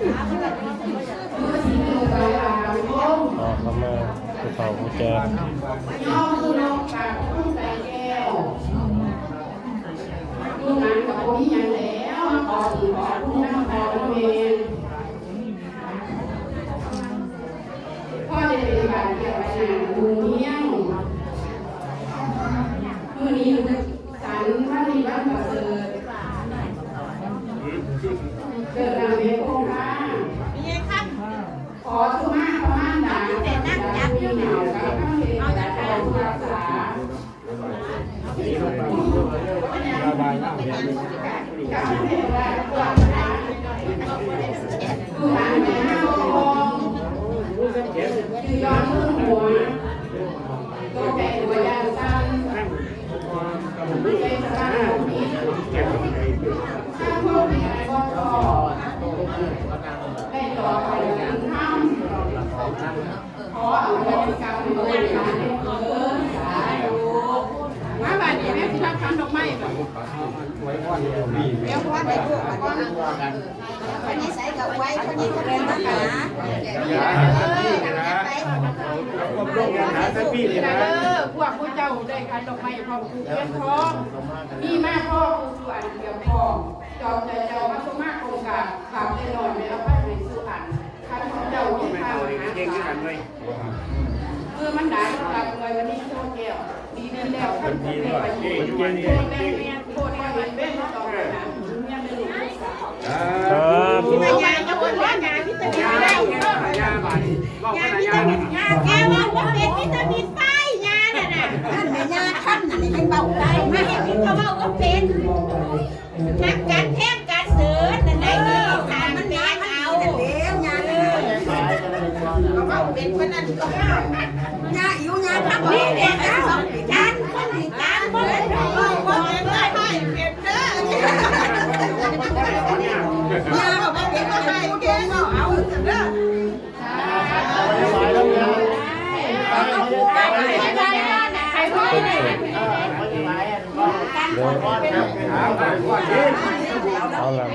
ຂໍຂະມາຜູ້ເຖົ້າຜູ້ແກ່. ລູກຫຼານກໍບໍ່ມີຫຍັງແລ້ວ ມາຂໍບຸນຂໍຄຸນນຳພໍ່ນຳແມ່ ພໍໄດ້ເປັນບາດກຽວໃບໜ້າຂອງໝູ່ເມືອງ. ມື້ນີ້ວັນດີວັນປະເສີດ ເກີດນາງເວໂພງຄາ ຂໍສຸມາພະມານດາ ເປັນນາງຈັບຢູ່ນະ ເອົານະ ຜູ້ຮັກສາ ຂໍອະໂຫສິກຳໃຫ້ລູກຫຼານເດີ ສາທຸ. ມາບາດນີ້ແມ່ຊິຮັບຂັນດອກໄມ້ບາດນີ້ ອວຍພອນໃຫ້ລູກກ່ອນ ເອີ ໄປໃສກໍອວຍ ຄົນນີ້ກໍເປັນທະຫານ ເອີ ໄປ ເອີ ພວກຜູ້ເຈົ້າໄດ້ຂັນດອກໄມ້ພ້ອມທູບທຽນທອງ ມີມາພໍຜູ້ສຸອັນກຽມພ້ອມ ຈອມໃຈເຈົ້າມາຊົງມາກົງກາບ ບາບແຕ່ນ້ອຍແມ່ອະໄພໃຫ້ສຸອັນ ຄັນຂອງເຈົ້າມີຄ່າມະຫາສານ ເມື່ອມັນດາລົງລັກເມື່ອຍວັນນີ້ໂຊແກ້ວ ດີໆແລ້ວ ຄັນຄົນເປັນໄປຢູ່ ໂທດແບ່ງແມ່ນ ໂທດບໍ່ເຫັນເວັ້ນຕໍ່ໄປນະ ເມືອງໃນລູກສາວ ສາທຸ ຍາວິຕາມິນ ຍາວິຕາມິນ ຍາແກ້ເວົ້າບໍ່ເປັນ ວິຕາມິນໄຟ ຍານັ້ນນະ ນັ້ນແມ່ ຍາຄັນນັ້ນແຫຼະ ຍັງເວົ້າໄດ້ ມາເຮັດຫຍັງກໍເວົ້າບໍ່ເປັນ. ຮັກກັນແພງກັນເດີ ນັ້ນໄດ໋ ມີສາມແພງເອົາ ເອີ ເວົ້າເປັນປານນັ້ນກໍ ຍາອິວຍາຄັກ ເອົາ ຈານຄົນທີ່ຈານບໍ່ໄດ້ ເວົ້າບໍ່ເປັນ ເວົ້າໃຫ້ເປັນເດີ ຍາກໍບໍ່ເປັນ ເວົ້າໃຫ້ເປັນ ເອົາເດີ. ເອົາລະ